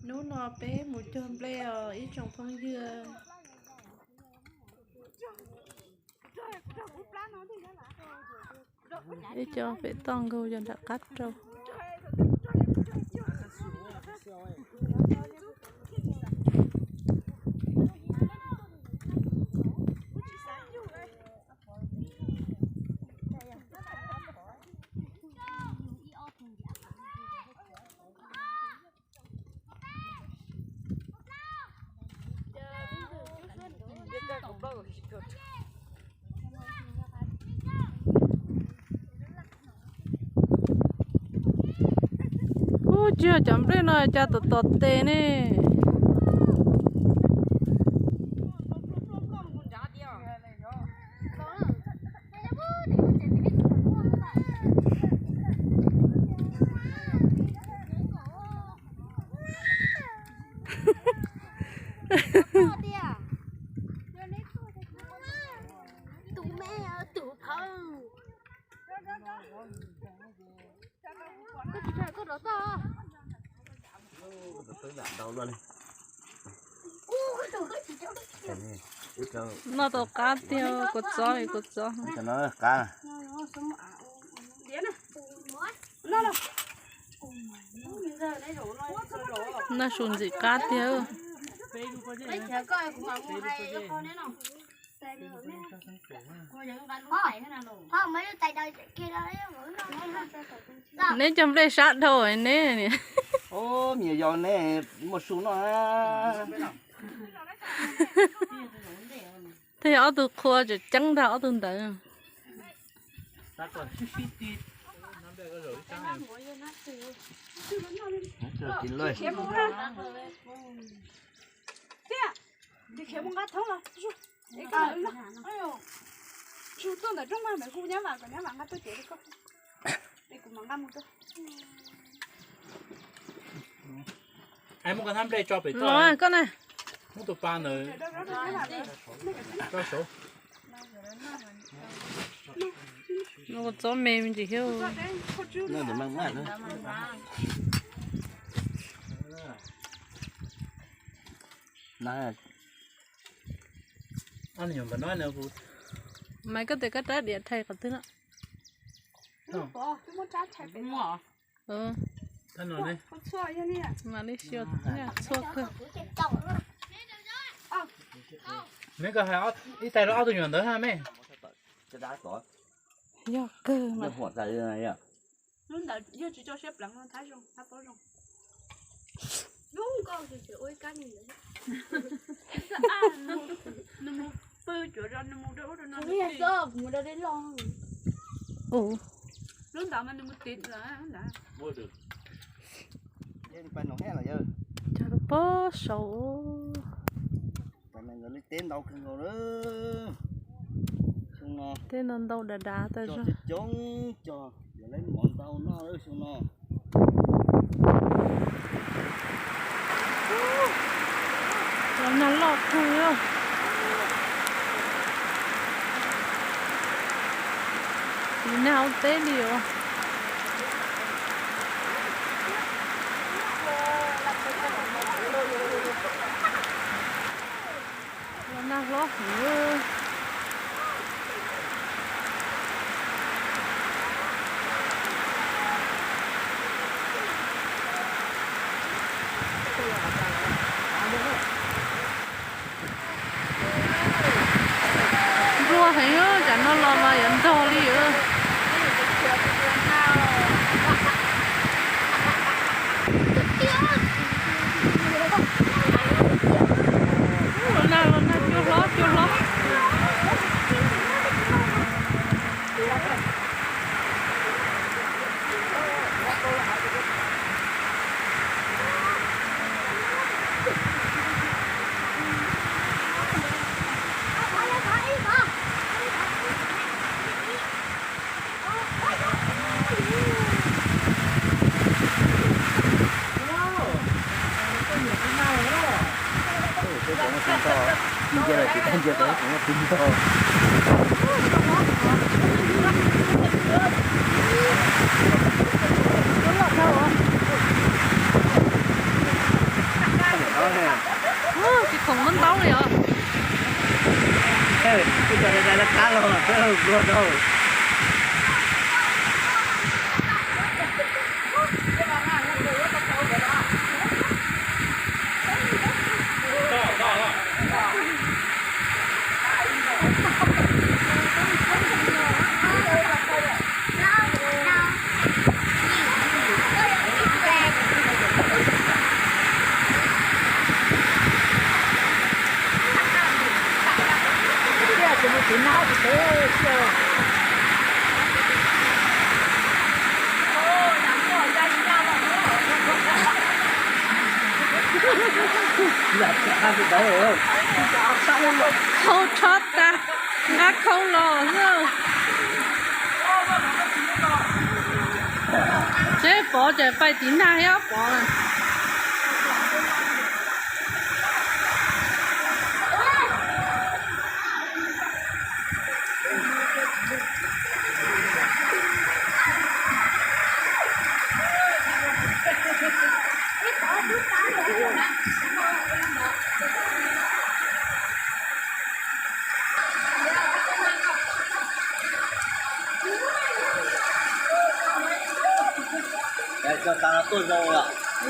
Hnub no peb mus cog nplej os ib tsoom phooj ywg. Ib co pem toj nkaus yog nram qab rau. Ub, tsis yog cov nplej no cas tom tom tes ne. Tus me, tus phauj. Noj tau qab tiag, kua txob, kua txob. Noj su ntxim qab tiag. Neb cog nplej sab dhau neb. Me nyuam yaus neb muaj su noj. Tej ob tug qhua tseem ceeb ntag ob tug ntawd. Tuaj ntawm roob mas kuv nyab vam kom nyab vam nqa tuaj cev li koj. Kuv mam nqa mus rau. Muab koj hnab nplej tso pem toj, koj na. Muab tus pa ntawd tso saud. Noj kua txob me me ntsis thiab. Mas koj tias koj rab diav rhais qhov twg na? Mam li xyuas txhua kawg. Neb koj hais ib tais rau ob tug nyuam ntawd ha me. Yog kawg mas. Lub ntawd yog tsis tso siab pleev no thab zoo, thab paub zoo. Lub nkauj ces ua ib kab li ntawd. Nws mus pw cuav zos nws mus rau ub rau no. Mus rau deb loj. Lub ntawd mas nws mus tid lawm ntawd. Cog rau pob saud. Teb ntau kawg nkaus lawm. Xyoo no teb ntau ntau dav dav tas zog. Coob coob cog, yuav lawv mov ntau noj lawm xyoo no. Los nag loj kawg os. Tiv nag ua teb li os. Los nag hlob heev. Npluag heev, tsam no los mas yuav ntog li. Los nag, los nag, cua hlob, cua hlob. Khoom muab ntaub li os. Khau tshov tas, nqa khau los xwb. Seb pov ces pais tiv nag thiab pov.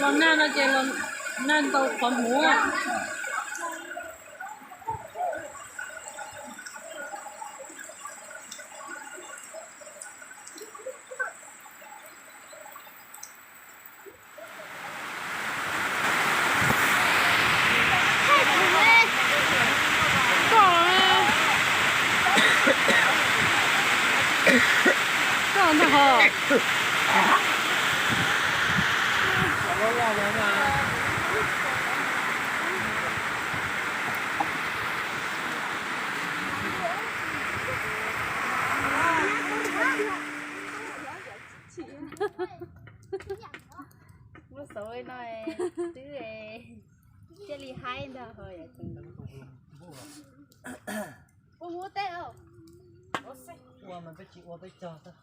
Los nag no ces los nag ntau qhov muv. Koj ntag ho. Muab xauv no twb thiaj li haib ntag ho. Ua muab teb os. Ua mas peb tsis ua peb cog xwb.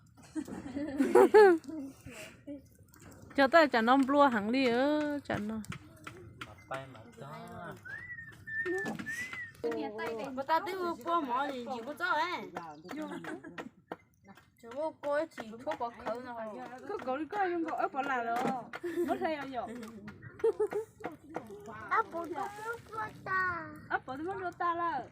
Cog tau tsam no nplua heev li, tsam no. Puas tas twb ua kua mov yim kua txob? Tsis ua kua tsis tshuab pov khawv no. Koj kaus li koj yuav nkaus wb pov las lawm, muab hle yom. Wb pov twb muab nrua tas lawm.